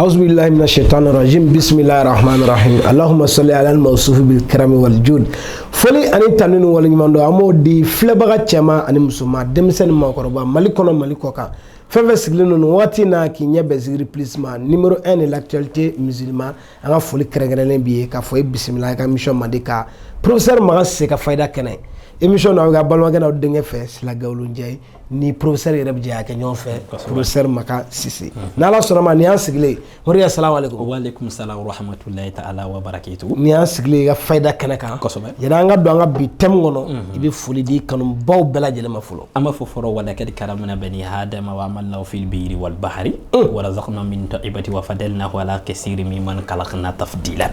أعوذ بالله من الشيطان الرجيم بسم الله الرحمن الرحيم اللهم صل على الموصوف بالكرم والجود. Foli ani tanu ni waleɲuman dɔn, an b'o di filɛbaga cɛman ani musoman, denmisɛnnin, maakɔrɔba, Mali kɔnɔ, Mali kɔ kan, fɛn fɛn sigilen don nin waati in na k'i ɲɛ bɛn Zikiri Plus ma, numéro 1 de l'actualité musulman. An ka foli kɛrɛnkɛrɛnnen b'i ye k'a fɔ i bisimila i ka émission mandi ka professeur Makan Sise ka fayida kɛnɛ. Émission na, aw ka balimakɛ n'aw denkɛ fɛ, Sila Gawlo Ndiaye ni professeur yɛrɛ bɛ jɛ a kɛ ɲɔgɔn fɛ, professeur Makan Sise. N'Ala sɔnna ma, nin y'an sigilen. Morikɛ, salamu aleykum. Waaleykum salam wa rahmatulahi ta'ala wa barakatuhu. Nin y'an sigilen i ka fayida kɛnɛ kan. Yanni an ka don an ka bi thème kɔnɔ, i bɛ foli di kanubaw bɛɛ lajɛlen ma fɔlɔ. An b'a fɔ fɔlɔ: ولقد كرمنا بني آدم وحملناهم في البر والبحر ورزقناهم من الطيبات وفضلناهم على كثير ممن خلقنا تفضيلا.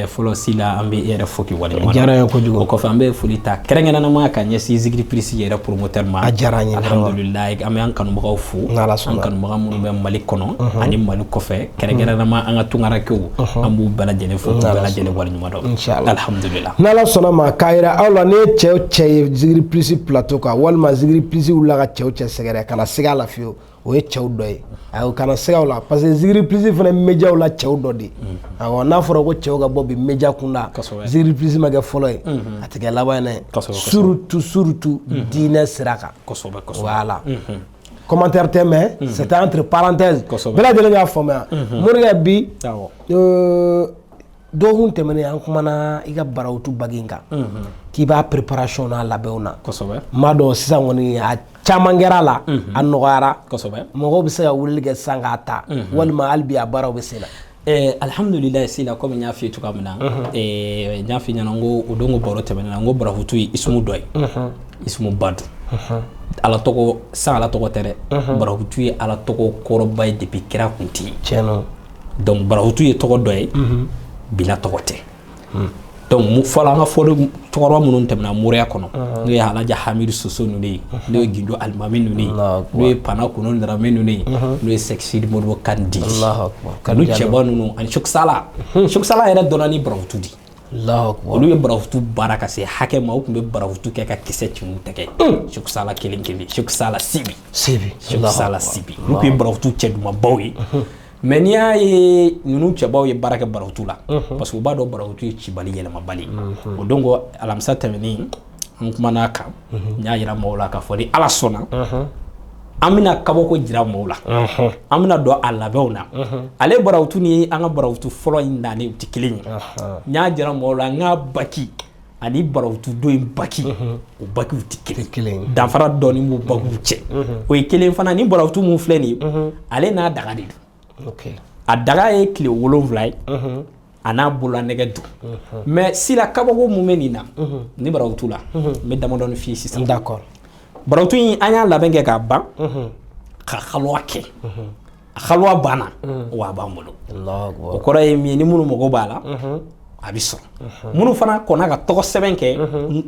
Fɔlɔ Sila, an bɛ e yɛrɛ fo k'i waleɲuman. A diyara n ye kojugu. O kɔfɛ, an bɛ foli ta kɛrɛnkɛrɛnnama ka ɲɛsin Zikiri Plus yɛrɛ promoteur ma. A diyara n ye vraiment. Alhamdulilayi, an bɛ an kanubagaw fo. N'Ala sɔnna. An kanubaga minnu bɛ Mali kɔnɔ ani Mali kɔfɛ, kɛrɛnkɛrɛnnama an ka tunkarakɛw, an b'u bɛɛ lajɛlen fo k'u bɛɛ lajɛlen waleɲuman dɔn. Inchallah. Alhamdulilah. N'Ala sɔnna ma, k'a yira aw la, n'i ye cɛ o cɛ ye Zikiri Plus plateau kan, walima Zikiri Plus wulila ka cɛw cɛ sɛgɛrɛ, kana siga a la fiyewu, o ye cɛw dɔ ye. Ayiwa, kana siga o la, parce que Zikiri Plus fana médiaw la cɛw dɔ de ye. Awɔ, n'a fɔra ko cɛw ka bɔ bi média kunda, Zikiri Plus ma kɛ fɔlɔ ye, a tɛ kɛ laban ye dɛ. Surtout, surtout diinɛ sira kan. kosɛbɛ kosɛbɛ Voilà, commentaire tɛ, mais c'était entre parenthèses. Bɛɛ lajɛlen k'a faamuya. Morikɛ, bi dɔgɔkun tɛmɛnen, an kumana i ka barawutu bagi kan, k'i b'a préparation n'a labɛnw na. N b'a dɔn sisan kɔni, a caman kɛra a la, a nɔgɔyara. Mɔgɔw bɛ se ka weleli kɛ sisan k'a ta, walima hali bi a baaraw bɛ sen na? Alhamdulilayi Sila, komi n y'a f'i ye cogoya min na, n y'a f'i ɲɛna n ko o don ko baro tɛmɛnen na, n ko barafutu ye ismu dɔ ye, ismu ba don, Ala tɔgɔ san, Ala tɔgɔ tɛ dɛ. Barafutu ye Ala tɔgɔ kɔrɔba ye depuis kira kun tɛ yen. Tiɲɛ don. Donc barafutu ye tɔgɔ dɔ ye, bila tɔgɔ tɛ. Donc fɔlɔ, an ka fɔli cɛkɔrɔba minnu tɛmɛna moriya kɔnɔ, n'o ye Alaja Hamidu Soso ninnu ye, n'o ye Gindo Alimami ninnu ye, n'o ye Pana Kono Darame ninnu ye, n'o ye Sɛki Sidi Modibo Kandi, Allahu akbar. ninnu cɛba ninnu ani Sɛki Sala. Sɛki Sala yɛrɛ dɔnna ni barafutu di. Allahu akbar. Olu ye barafutu baara ka se hakɛ ma, u tun bɛ barafutu kɛ ka kisɛ ci n'u tɛgɛ. Sɛki Sala kelen kelen, Sɛki Sala Sibi. Sibi. Sɛki Sala Sibi, olu tun ye barafutu cɛ dumanbaw ye. Mais n'i y'a ye ninnu cɛbaw ye baara kɛ barafutu la, parce que u b'a dɔn barafutu ye cibali yɛlɛmabali. O don ko alamisa tɛmɛnen, an kumana a kan, n y'a yira maaw la k'a fɔ ni Ala sɔnna, an bɛna kabako jira maaw la, an bɛna don a labɛnw na. Ale barawutu ni an ka barawutu fɔlɔ in nanen, u tɛ kelen ye. N y'a jira maaw la, n ka baki ani barawutu dɔ in baki, o bakiw tɛ kelen ye. Danfara dɔɔni b'u bakiw cɛ. O ye kelen fana. Ni barawutu mun filɛ nin ye, ale n'a daga de don. A daga ye tile 7 ye, a n'a bololanɛgɛ don. Mais sila, kabako mun bɛ nin na ni barawutu la, n bɛ damadɔni f'i ye sisan. Barawutu in, an y'a labɛn kɛ k'a ban ka xaluwa kɛ, a xaluwa banna wa, a b'an bolo. Allahu akbar. O kɔrɔ ye min ye, ni minnu mago b'a la, a bɛ sɔrɔ. Minnu fana kɔnna ka tɔgɔ sɛbɛn kɛ,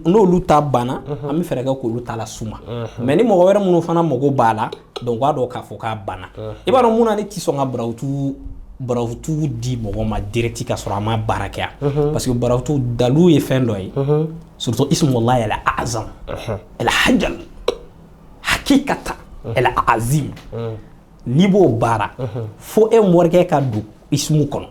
n'olu ta banna, an bɛ fɛɛrɛ kɛ k'olu ta la suma. Mais ni mɔgɔ wɛrɛ minnu fana mago b'a la, donc u b'a dɔn k'a fɔ k'a banna. I b'a dɔn mun na ne ti sɔn ka barawutu di mɔgɔ ma direct ka sɔrɔ a ma baara kɛ yan? Parce que barawutu dalu ye fɛn dɔ ye, surtout ismullahi al azam al hajjal hakikata al azim. N'i b'o baara, fo e morikɛ ka don ismu kɔnɔ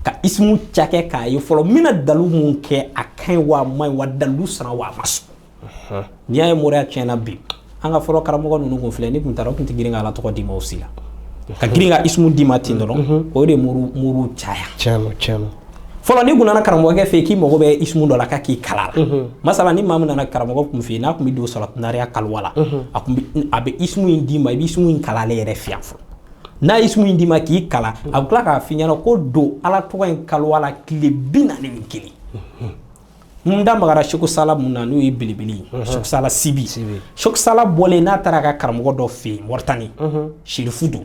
ka ismu cakɛ k'a ye fɔlɔ, n bɛna dalu mun kɛ, a ka ɲi wa a ma ɲi wa, dalu sara wa a ma sɔn. N'i y'a ye moriya tiɲɛna bi, an ka fɔlɔ karamɔgɔ ninnu kun filɛ, ni kun taara, u kun tɛ girin ka Ala tɔgɔ d'i ma o si la, ka girin ka ismu d'i ma ten dɔrɔn. O de ye muru caya. Tiɲɛ don, tiɲɛ don. Fɔlɔ, ni kun nana karamɔgɔkɛ fɛ yen k'i mago bɛ ismu dɔ la k'a k'i kala la, masala, ni maa min nana karamɔgɔ kun fɛ yen, n'a kun bɛ don sɔrɔ kaliwa la, a kun bɛ, a bɛ ismu in d'i ma, i bɛ ismu in kala ale yɛrɛ fɛ yan fɔlɔ. N'a ye ismu in d'i ma k'i kala, a bɛ tila k'a f'i ɲɛna ko don Ala tɔgɔ in kaliwa la tile 41. N da magara Seko Sala mun na, n'o ye belebele ye, Seko Sala Sibi. Seko Sala bɔlen, n'a taara a ka karamɔgɔ dɔ fɛ yen Moritani, Serifu don.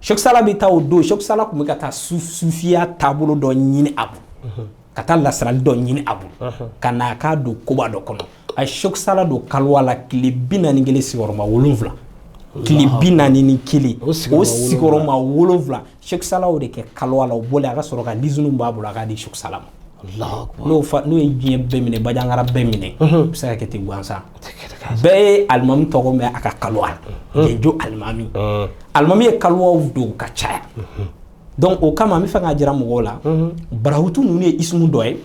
Seko Sala bɛ taa o don, Seko Sala tun bɛ ka taa sufiya taabolo dɔ ɲini a bolo, ka taa lasirali dɔ ɲini a bolo, ka na a k'a don koba dɔ kɔnɔ. A ye Seko Sala don kaliwa la tile 41 sigiyɔrɔma 7, tile 41, o sigiyɔrɔma 7, Seko Sala o de kɛ kaliwa la. O bɔlen, a ka sɔrɔ ka lizunu b'a bolo, a k'a di Seko Sala ma. N'o fa n'o ye diɲɛ bɛɛ minɛ, bajangara bɛɛ minɛ, o bɛ se ka kɛ ten gansan. Bɛɛ ye alimami tɔgɔ mɛn a ka kaliwa la, Jenjo alimami. Alimami ye kaliwaw don ka caya. Donc o kama an bɛ fɛ k'a jira mɔgɔw la, barahutu ninnu ye ismu dɔ ye,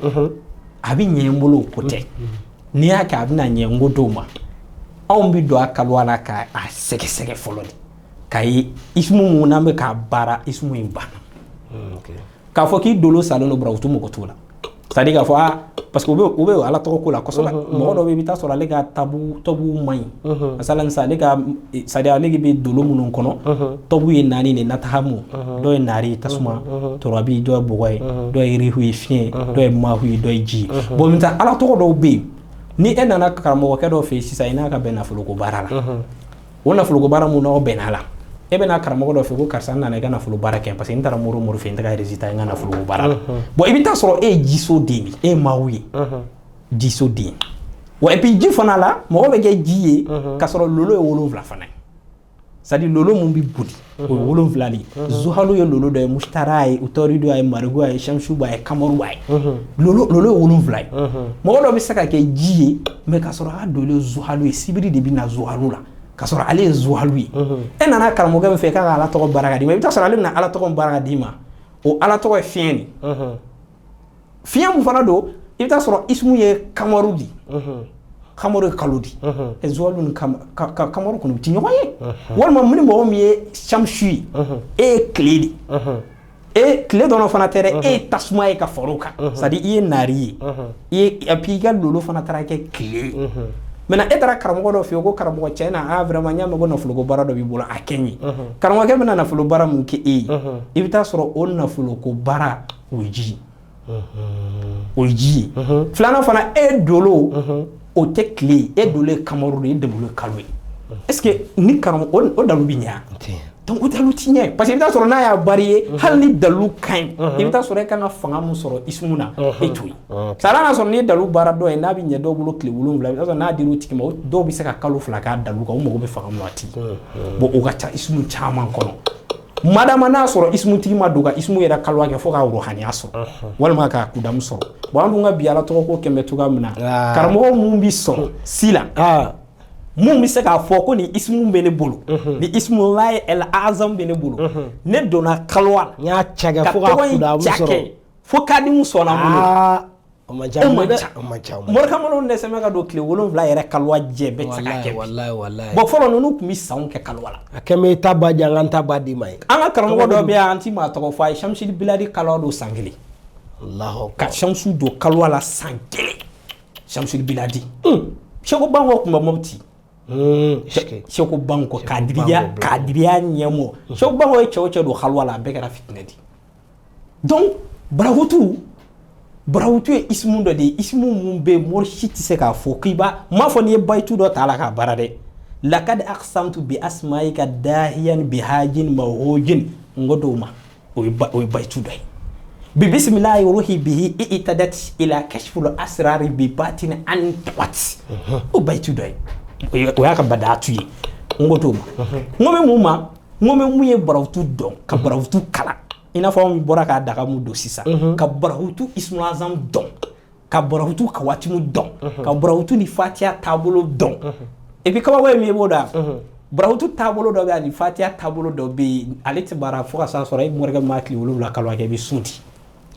a bɛ ɲɛ n bolo, ko tɛ n'i y'a kɛ a bɛna ɲɛ n ko dɔw ma. Anw bɛ don a kaliwa la k'a sɛgɛsɛgɛ fɔlɔ de, k'a ye ismu mun n'an bɛ k'a baara, ismu in banna. K'a fɔ k'i dolo salen don, barahutu mɔgɔ t'o la. C'est à dire k'a fɔ aa, parce que u bɛ ala tɔgɔ ko la kosɛbɛ. Mɔgɔ dɔ bɛ yen, i bɛ taa sɔrɔ ale ka tabu tɔbu man ɲi. Masalan sisan, ale ka, c'est à dire ale bɛ dolo minnu kɔnɔ, tɔbu ye naani de: natahamu, dɔ ye naari ye tasuma, turabi, dɔ ye bɔgɔ ye, dɔ ye rihu ye fiɲɛ, dɔ ye mahu ye, dɔ ye ji ye. Bon, maintenant ala tɔgɔ dɔw bɛ yen, ni e nana karamɔgɔkɛ dɔ fɛ yen sisan, i n'a ka bɛn nafoloko baara la, o nafoloko baara mun n'aw bɛnna la, e bɛna karamɔgɔ dɔ fɛ ko karisa, n nana i ka nafolo baara kɛ, parce que n taara mori mori fɛ, n tɛ ka résultat n ka nafolo baara la. Bon, i bɛ taa sɔrɔ e ye jiso den de, e ye maaw ye jiso den wa. Et puis ji fana la, mɔgɔ bɛ kɛ ji ye k'a sɔrɔ lolo ye 7 fana ye. C'est à dire lolo mun bɛ boli, o ye 7 de ye. Zuhalu ye lolo dɔ ye, musitara ye, utɔridu ye, marigu ye, shamsuba ye, kamaruba ye. Lolo ye 7 ye. Mɔgɔ dɔ bɛ se ka kɛ ji ye, mais k'a sɔrɔ a dolen zuhalu ye, sibiri de bɛ na zuhalu la k'a sɔrɔ ale ye zuhalu ye. E nana karamɔgɔkɛ min fɛ k'a ka ala tɔgɔ baara ka d'i ma, i bɛ taa sɔrɔ ale bɛna ala tɔgɔ baara ka d'i ma, o ala tɔgɔ ye fiɲɛ de. Fiɲɛ mun fana don, i bɛ taa sɔrɔ ismu ye kamaru di, kamaru ye kalo di. Zuhalu ni kamaru kɔni u ti ɲɔgɔn ye. Walima ni mɔgɔ min ye shamsu ye, e ye tile de, e tile dɔrɔn fana tɛ dɛ, e ye tasuma ye ka far'o kan. C'est à dire i ye naari ye, i ye, et puis i ka lolo fana taara kɛ tile ye. Maintenant e taara karamɔgɔ dɔ fɛ yen ko karamɔgɔ, cɛ na, ah vraiment, n y'a mɛn ko nafoloko baara dɔ b'i bolo, a kɛ n ye. Karamɔgɔkɛ bɛna nafolo baara mun kɛ e ye, i bɛ taa sɔrɔ o nafoloko baara, o ye ji, o ye ji ye. Filanan fana, e dolo o tɛ tile ye, e dolo ye kamaru de ye, e dolo ye kalo ye. Est ce que ni karamɔgɔ o dalu bɛ ɲɛ? Donc o dalu ti ɲɛ, parce que i bɛ taa sɔrɔ n'a y'a bari ye, hali ni dalu ka ɲi, i bɛ taa sɔrɔ e kan ka fanga mun sɔrɔ ismu na, e t'o ye. Sara n'a sɔrɔ n'i ye dalu baara dɔ ye, n'a bɛ ɲɛ dɔw bolo tile 7, i bɛ taa sɔrɔ n'a dir'o tigi ma, dɔw bɛ se ka kalo 2 k'a dalu kan, u mago bɛ fanga mun na, a ti. Bon, o ka ca ismu caman kɔnɔ. Madama n'a sɔrɔ ismutigi ma don ka ismu yɛrɛ kaliwa kɛ fo ka ruhaniya sɔrɔ walima ka kudamu sɔrɔ. Bon, an dun ka bi ala tɔgɔ ko kɛmɛ cogoya min na, karamɔgɔ mun bi sɔrɔ si la, mun bɛ se k'a fɔ ko nin ismu bɛ ne bolo, ni ismu layi el azam bɛ ne bolo, ne donna kaliwa la, n y'a cakɛ fo ka kudamu sɔrɔ, fo kadimu sɔnna n bolo. O man ca. O man ca. O man ca. Morikamalenw dɛsɛ ka don tile 7 yɛrɛ kaliwa jɛ bɛɛ tɛ se ka kɛ. Walayi, walayi. Bon, fɔlɔ ninnu tun bɛ sanw kɛ kaliwa la. A kɛn bɛ i ta ba di, an ka ta ba d'i ma ye. An ka karamɔgɔ dɔ bɛ yan, an ti maa tɔgɔ fɔ a ye, Shamsili Bilali kaliwa don san 1. Alahu. Ka Shamsu don kaliwa la san 1, Shamsili Biladi. Seko Banko tun bɛ Mopti. Seko Banko, Kadiriya, Kadiriya ɲɛmɔgɔ Seko Banko ye cɛ o cɛ don kaliwa la, a bɛɛ kɛra fitinɛ de. Donc barahutu ye ismu dɔ de ye, ismu mun bɛ yen, mori si tɛ se k'a fɔ k'i b'a n m'a fɔ n'i ye bayitu dɔ ta a la k'a baara dɛ. Lakad aqsamtu bi asmaika dahiyan bihajin mawhujin, n ko dɔw ma, o ye bayitu dɔ ye. Bi bisimilahi ruhi bihi itadat ila kashful asrari bi batin an tawat, o bayitu dɔ ye, o y'a ka badatu ye. N ko t'o ma, n ko bɛ mun ma, n ko bɛ mun ye barahutu dɔn, ka barahutu kalan, i n'a fɔ anw bɔra k'a daga mun don sisan, ka barahutu ismu azam dɔn, ka barahutu kawatimu dɔn, ka barahutu ni fatiya taabolo dɔn. Et puis kabako ye min ye, i b'o dɔn, barahutu taabolo dɔ bɛ yen ani fatiya taabolo dɔ bɛ yen. Ale tɛ baara fo ka s'a sɔrɔ e morikɛ ma tile 7 kalo kɛ, i bɛ sun di.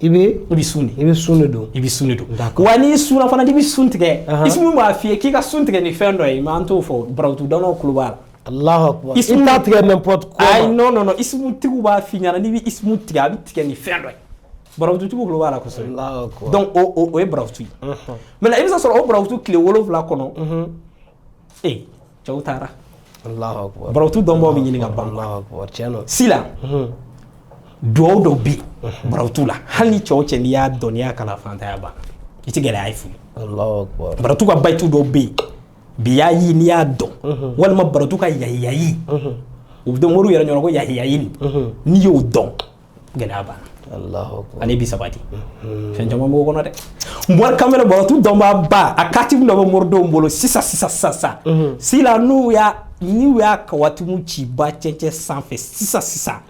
I bɛ I bɛ sun de. I bɛ sun de don. I bɛ sun de don. Wa n'i sunna fana, n'i bɛ sun tigɛ, ismu b'a f'i ye k'i ka sun tigɛ ni fɛn dɔ ye, mais an t'o fɔ, barahutu dɔnnaw tulo b'a la. Allahu akbar. I t'a tigɛ n'importe quoi. Ayi, non, non, non, ismu tigiw b'a f'i ɲɛna, n'i bɛ ismu tigɛ, a bɛ tigɛ ni fɛn dɔ ye. Barahututigiw tulo b'a la kosɛbɛ. Allahu akbar. Donc o ye barahutu ye. Maintenant i bɛ se sɔrɔ o barahutu tile 7 kɔnɔ, ee, cɛw taara. Allahu akbar. Barahutu dɔnbaw bɛ ɲini ka ban. Allahu akbar, tiɲɛ don. Sila duwawu dɔ bɛ yen barahutu la, hali ni cɛ o cɛ n'i y'a dɔn, n'i y'a kalan, fantanya banna, i tɛ gɛlɛya ye fu. Allahu akbar. Barahutu ka bayitu dɔw bɛ yen bi y'a ye, n'i y'a dɔn, walima barahutu ka yahiyayi, u bɛ moriw yɛrɛ ɲɔgɔn ko yahiyayi nin, n'i y'o dɔn, gɛlɛya banna. Allahu akbar. Ale bi sabati, fɛn caman b'o kɔnɔ dɛ. Mori kamalen barahutu dɔnbaa ba, a katimu dɔ bɛ moridenw bolo sisan sisan sisan sisan sila, n'u y'a kawatimu ci ba cɛncɛn sanfɛ sisan sisan,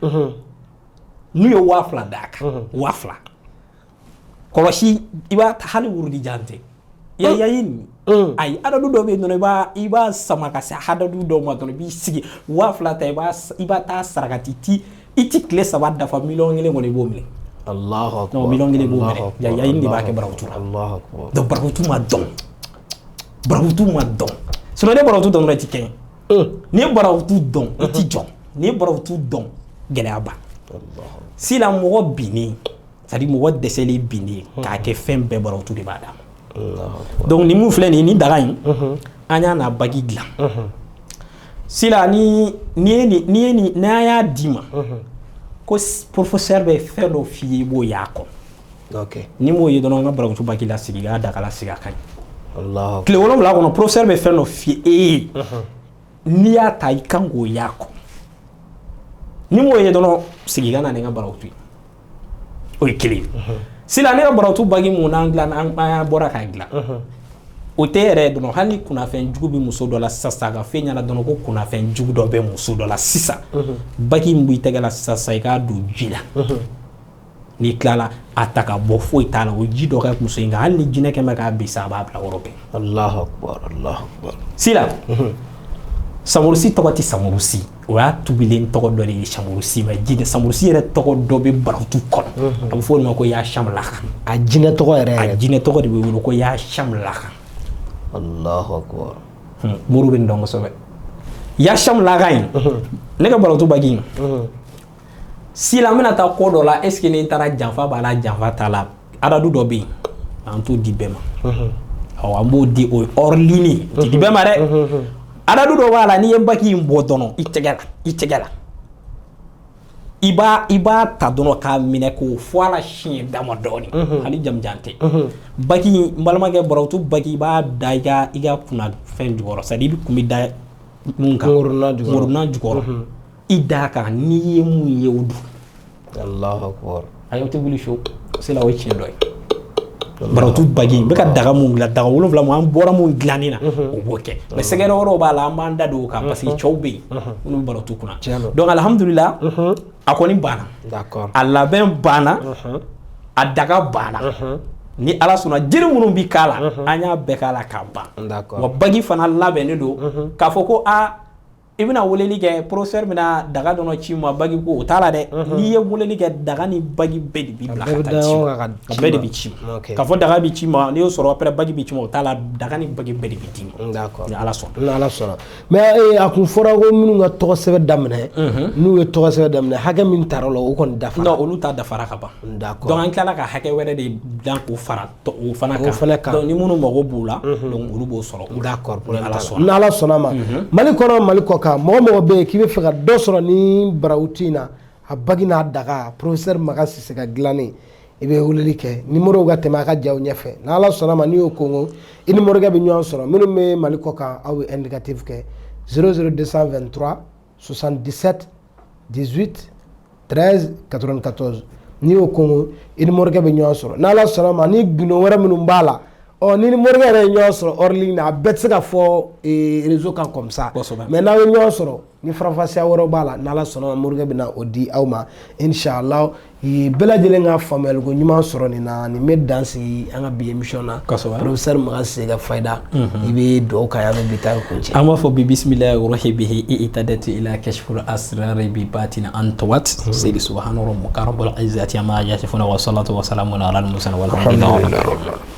n'u ye 2000 d'a kan, 2000 kɔlɔsi, i b'a ta hali wurudi jan tɛ yahiyayi nin. Ayi, adadu dɔ bɛ yen dɔrɔn, i b'a sama ka se hadadu dɔw ma dɔrɔn, i b'i sigi 2000 ta, i b'a taa sarakati ti. I ti tile 3 dafa, miliyɔn 1 kɔni i b'o minɛ. Allahu akbar. Non, miliyɔn 1 b'o minɛ. Yayi de b'a kɛ barawutu la. Allahu akbar. Donc barawutu ma dɔn, barawutu ma dɔn. Sinon ne barawutu dɔn dɔrɔn, i ti kɛɲɛ. N'i ye barawutu dɔn, i ti jɔn. N'i ye barawutu dɔn, gɛlɛya ban sisan. Mɔgɔ binnen, c'est à dire mɔgɔ dɛsɛlen binnen k'a kɛ fɛn bɛɛ, barawutu de b'a d'a ma. Donc nin mun filɛ nin ye, nin daga in, an y'a n'a bagi dilan sisan. Ni ni ye nin, n'i ye nin, n'an y'a d'i ma ko professeur bɛ fɛn dɔ f'i ye, i b'o y'a kɔnɔ. Ni m'o ye dɔrɔn, n ka barawutu bagi la sigi, i k'a daga sigi, a ka ɲi. Allahu. Tile 7 kɔnɔ, professeur bɛ fɛn dɔ f'i ye, e ye, n'i y'a ta, i kan k'o y'a kɔnɔ. Ni m'o ye dɔrɔn, sigi ka na ni n ka barawutu ye. O ye kelen ye. Sisan ne ka barawutu bagi mun n'an dilan, an bɔra k'a dilan, o tɛ yɛrɛ dɔrɔn. Hali ni kunnafɛn jugu bɛ muso dɔ la sisan sisan, a ka fɛn ɲɛna dɔrɔn ko kunnafɛn jugu dɔ bɛ muso dɔ la sisan, bagi min b'i tɛgɛ la sisan sisan, i k'a don ji la. N'i tilala a ta ka bɔ, foyi t'a la, o ji dɔ kɛ muso in kan. Hali ni jinɛ kɛn bɛ k'a bin sa, a b'a bila yɔrɔ bɛɛ. Allahu akbar, Allahu akbar. Sisan Samurusi tɔgɔ tɛ Samurusi, o y'a tubilen tɔgɔ dɔ de ye Samurusi. Mais jinɛ Samurusi yɛrɛ tɔgɔ dɔ bɛ barawutu kɔnɔ, a bɛ fɔ o de ma ko Ya Shamlaka. A jinɛ tɔgɔ yɛrɛ A yɛrɛ. jinɛ tɔgɔ de bɛ wele ko Ya Shamlaka. Allahu akbar. Moriw bɛ nin dɔn kosɛbɛ. Ya Shamlaka in, ne ka barawutu bagi in sisan, n bɛna taa ko dɔ la. Est ce que ni n taara, janfa b'a la, janfa t'a la? Adadu dɔ bɛ yen, an t'o di bɛɛ ma. Awɔ, an b'o di, o ye hors ligne, o tɛ di bɛɛ ma dɛ. Adadu dɔ b'a la, n'i ye bagi in bɔ dɔrɔn i tɛgɛ la, i b'a ta dɔrɔn k'a minɛ k'o fɔ a la siɲɛ dama dɔɔni, hali jamujan tɛ. Bagi in, n balimakɛ, barawutu bagi, i b'a da i ka kunna fɛn jukɔrɔ, c'est à dire i bɛ kun bɛ da mun kan? Nkorona jukɔrɔ. Nkorona jukɔrɔ, i d'a kan. N'i ye mun ye, o dun. Allahu akbar. Ayi, o tɛ wuli fiyewu. C'est la, o ye tiɲɛ dɔ ye. Barawutu bagi n bɛ ka daga mun dilan, daga 7 mun an bɔra mun dilanni na, o b'o kɛ. Mais sɛgɛrɛ wɛrɛw b'a la, an b'an da don o kan, parce que cɛw bɛ yen minnu bɛ barawutu kunna. Tiɲɛ don. Donc alhamdulillah, a kɔni banna. A labɛn banna, a daga banna. Ni Ala sɔnna, jiri minnu bi k'a la, an y'a bɛɛ k'a la k'a ban. Wa bagi fana labɛnnen don k'a fɔ ko aa, i bɛna weleli kɛ, professeur bɛna daga dɔ ci ma, bagi ko o t'a la dɛ. N'i ye weleli kɛ, daga ni bagi bɛɛ de b'i bila bɛɛ ka bɛ taa da ci ɲɔgɔn ma. kan ka A ci bɛɛ de ma. bɛ ci ma. K'a fɔ daga bɛ ci ma, n'i y'o sɔrɔ après, bagi bɛ ci ma, o t'a la. Daga ni bagi bɛɛ de bɛ d'i ma. Ni Ala sɔnna. Ni Ala sɔnna. Mais a kun fɔra ko minnu ka tɔgɔ sɛbɛn daminɛ, n'u ye tɔgɔ sɛbɛn daminɛ, hakɛ min tara o la, o kɔni dafara? Non, olu ta dafara ka ban. Donc an tilala ka hakɛ wɛrɛ de dilan k'o fara o fana O kan. fana kan. Donc ni minnu mago b'u la, donc olu b'o sɔrɔ o la. Problème Ni Ala t'a la. sɔnna. Ni Ala sɔnna ma, Mali kɔnɔ, Mali kɔ kan, mɔgɔ mɔgɔ bɛ yen k'i bɛ fɛ ka dɔ sɔrɔ ni barawuti in na, a bagi n'a daga, professeur Makan Sise ka dilannen, i bɛ weleli kɛ numéro ka tɛmɛ a ka jaw ɲɛfɛ. N'Ala sɔnna ma, n'i y'o kongo, i ni morikɛ bɛ ɲɔgɔn sɔrɔ. Minnu bɛ Mali kɔ kan, aw bɛ indicatif kɛ 00223 77 18 13 94. N'i y'o kongo, i ni morikɛ bɛ ɲɔgɔn sɔrɔ. N'Ala sɔnna ma, ni gundo wɛrɛ minnu b'a la, ɔ ni morikɛ yɛrɛ ye ɲɔgɔn sɔrɔ hors ligne na, a bɛɛ tɛ se ka fɔ réseau kan comme ça. Mais n'aw ye ɲɔgɔn sɔrɔ, ni faranfasiya wɛrɛw b'a la, n'Ala sɔnna ma, morikɛ bɛ na o di aw ma, inshallah. Bɛɛ lajɛlen ka faamuyaliko ɲuman sɔrɔ nin na. Nin bɛ dan sigi an ka bi émission na. Professeur Makan Sise ka fayida, i bɛ dugawu k'a ye, an bɛ bi ta kuncɛ. An b'a fɔ bi bisimilahi ruhi bihi itadatu ila kashful asrari bi batin antawat sayyidi subhana rabbika rabbil izzati amma yasifuna wa salatu wa salamun ala al mursalin walhamdulillahi.